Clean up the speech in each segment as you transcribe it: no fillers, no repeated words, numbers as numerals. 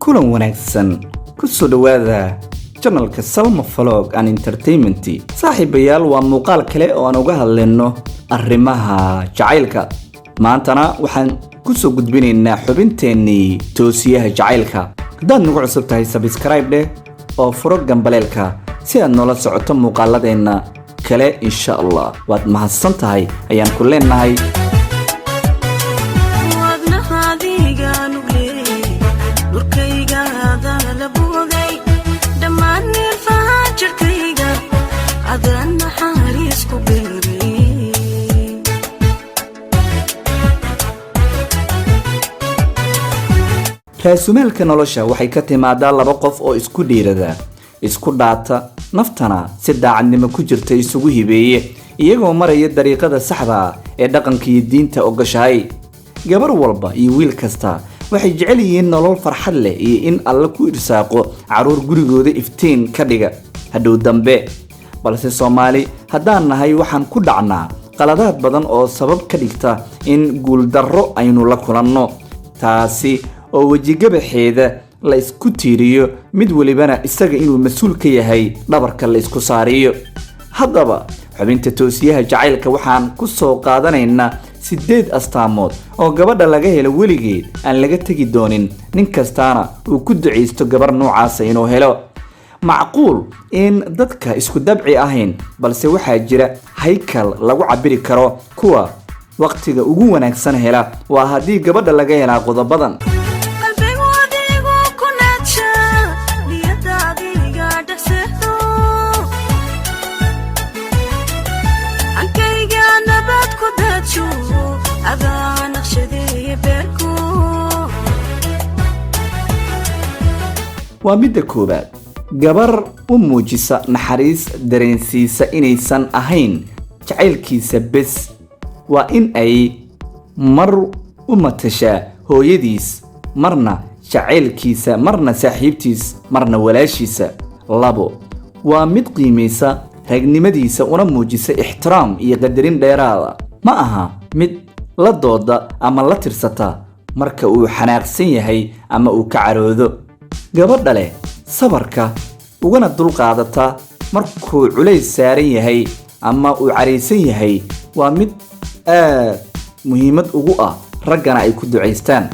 Kulan wanaagsan, ku soo dhowaada channelka Salma Vlog and Entertainment. Saaxiibayaal, waa muuqaal kale oo aan uga hadlayno arrimaha jacaylka. Maantana waxaan ku soo gudbinaynaa xubinteennii toosiyaha jacaylka. Haddaad nagu cusub tahay, subscribe dheh oo furo gambaleelka si aad noola socoto muuqaaladeenna kale, insha Allah. Waad mahadsan tahay ayaan ku leenahay. Wadnahaadiga nugle, dhurkaygaada la booday, dhammaan neerfaha jirkayga adaan naxariis ku beeray. Raasumaalka nolosha waxay ka timaadaa laba qof oo isku dhiirada, isku dhaata, naftana si daacadnimo ku jirta isugu hibeeye, iyagoo maraya dariiqada saxda ah ee dhaqanka iyo diinta ogashahay. Gabar walba iyo wiil kasta waxay jecel yihiin nolol farxad leh iyo in Alle ku irsaaqo carruur gurigooda iftiin ka dhiga hadhow dambe. Balse Soomaali haddaan nahay, waxaan ku dhacnaa qaladaad badan oo sabab ka dhigta in guuldarro aynu la kulanno, taasi oo wejigabaxeeda la isku tiiriyo, mid welibana isaga inuu mas-uul ka yahay dhabarka la isku saariyo. Haddaba, xubinta toosiyaha jacaylka waxaan ku soo qaadanaynaa 8 astaamood oo gabadha laga helo weligeed aan laga tegi doonin, nin kastaana uu ku ducaysto gabar noocaasa inuu helo. Macquul in dadka isku dabci ahayn, balse waxaa jira haykal lagu cabiri karo kuwa waqtiga ugu wanaagsan hela. Waa haddii gabadha laga helaa qodobadan. Qalbigu adigu ku naaja, niyadda adiga dhexseexdo, ankayga nabad ku daajo, adaa naqshadeeye beerku. Waa midda koowaad: gabar u muujisa naxariis, dareensiisa inaysan ahayn jacaylkiisa bes, waa in ay mar u matashaa hooyadiis, marna jacaylkiisa, marna saaxiibtiis, marna walaashiisa. 2, waa mid qiimaysa ragnimadiisa, una muujisa ixtiraam iyo qadarin dheeraada. Ma aha mid la dooda ama la tirsata marka uu xanaaqsan yahay ama uu ka caroodo. Gabadha leh sabarka ugana dulqaadata markuu culays saaran yahay ama uu caraysan yahay waa mid aad muhiimad ugu ah, raggana ay ku ducaystaan.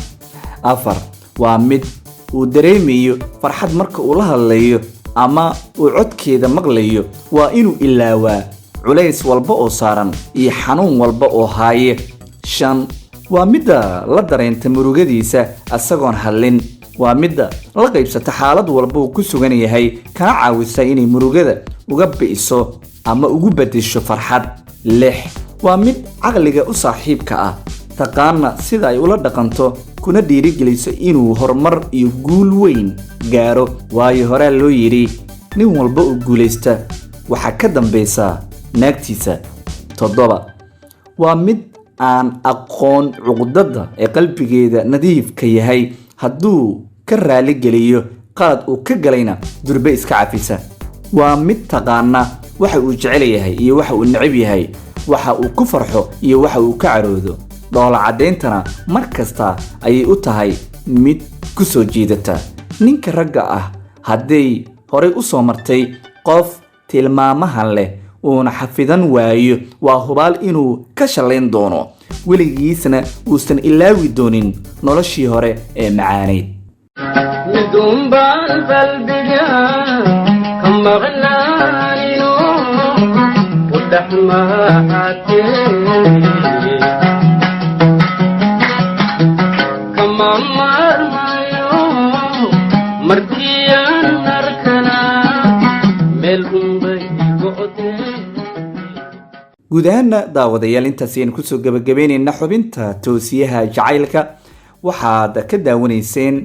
4, waa mid uu dareemayo farxad marka uu la hadlayo ama uu codkeeda maqlayo. Waa inuu ilaawaa culays walba oo saaran iyo xanuun walba oo haaye. 5, waa midda la dareenta murugadiisa asagoon hadlin. Waa midda la qaybsata xaalad walba uu ku sugan yahay, kana caawisa inay murugada uga bi'iso ama ugu beddesho farxad. 6, waa mid caqliga u saaxiibka ah, taqaana sida ay ula dhaqanto, kuna dhiirigeliso inuu horumar iyo guul weyn gaaro, waayo horaa loo yidhi: "Nin walba oo guulaysta waxaa ka dambaysa naagtiisa." 7, waa mid aan aqoon cuqdada ee qalbigeeda nadiifka yahay. Hadduu ka raaligeliyo qalad uu ka galayna, durbe iska cafisa. Waa mid taqaana waxa uu jecel yahay iyo waxa uu necab yahay, waxa uu ku farxo iyo waxa uu ka caroodo. Dhoola caddayntana mar kasta ayay u tahay mid ku soo jiidata ninka ragga ah. Hadday horay u soo martay qof tilmaamahan leh uuna xafidan waayo, waa hubaal inuu ka shallayn doono, weligiisna uusan ilaawi doonin noloshii hore ee macaanayd. Midun baan qalbiga ka maqnaanino u dhex maaxatee, kama maarmayo markii aan arkana meel unbay go'dee. Guud ahaana, daawadayaal, intaas ayaan kusoo gabagabeynayna xubinta toosiyaha jacaylka. Waxaad ka daawanayseen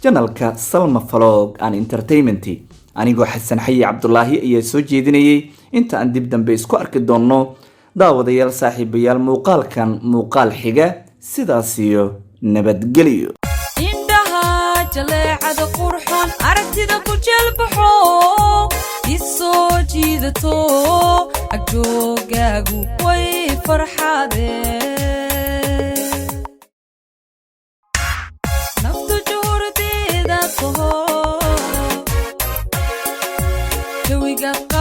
channelka Salma Vlog and Entertainment. Anigoo Xasan Xayi Cabdulaahi ayaa soo jeedinayay. Inta aan dib dambe isku arki doonno, daawadayaal, saaxiibayaal, muuqaalkan muuqaal xiga, sidaas iyo nabadgelyo. Indhaha jaleecada qurxoon, aragtida ku jelbaxo, isoo jiidato, agjoogaagu way farxadeen, naftu juhurdeedaad. Jawiga.